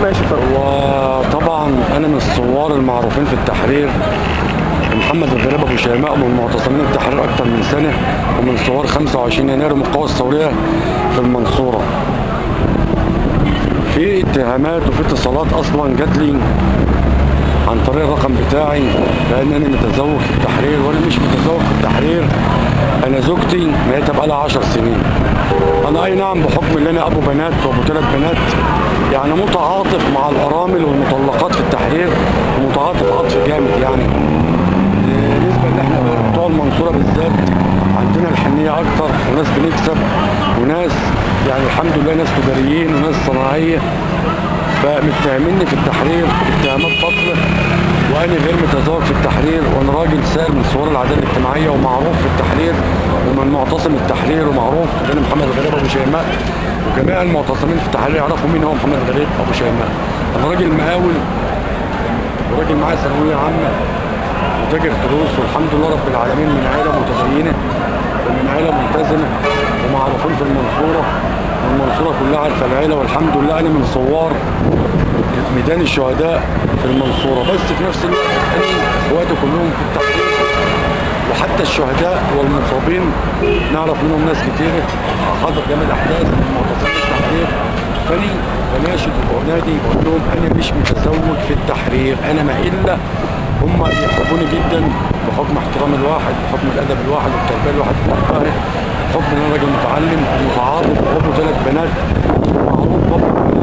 ماشي اتفضل. وطبعا انا من الثوار المعروفين في التحرير، محمد الغريب ابو شيماء، من معتصمين التحرير اكثر من سنة، ومن ثوار 25 يناير ومن القوى الثورية في المنصورة. في اتهامات وفي اتصالات اصلا جات لي عن طريق الرقم بتاعي بان انا متزوج في التحرير، وانا مش متزوج في التحرير. انا زوجتي ميتة بقالها 10 سنين. انا اي نعم بحكم ان انا ابو بنات وابو 3 بنات، يعني متعاطف مع الارامل والمطلقات في التحرير، ومتعاطف عاطف جامد. يعني بالنسبة ان احنا بتوع المنصورة بالذات عندنا الحنيه اكتر، وناس بنكسب، وناس يعني الحمد لله ناس تجاريين وناس صناعية. فمتهميني في التحرير اتهامات باطله، وانا غير متزوج في التحرير، وانا راجل سائل من ثوار العدالة الاجتماعية ومعروف في التحرير، ومن معتصم التحرير، ومعروف ان انا محمد غريب ابو شيماء، وجميع المعتصمين في التحرير يعرفوا مين هو محمد غريب ابو شيماء. انا راجل مقاول، وراجل معايا ثانوية عامة، وتاجر فلوس، والحمد لله رب العالمين، من عائلة متدينه ومن عائلة ملتزمة ومعروفين في المنصورة، والمنصوره كلها عارفه العيلة، والحمد لله انا من ثوار ميدان الشهداء في المنصورة. بس في نفس الوقت انا اخواتي كلهم في التحرير، وحتى الشهداء والمصابين نعرف منهم ناس كتير حاضر جامد احداث من معتصمين التحرير. فاني بناشد وبنادي بقول لهم انا مش متزوج في التحرير، انا ما الا هم يحبوني جدا بحكم احترام الواحد، بحكم الادب الواحد والتربية الواحد بحكم ان انا راجل متعلم ومتعاطف وابو 3 بنات، معروف برضه.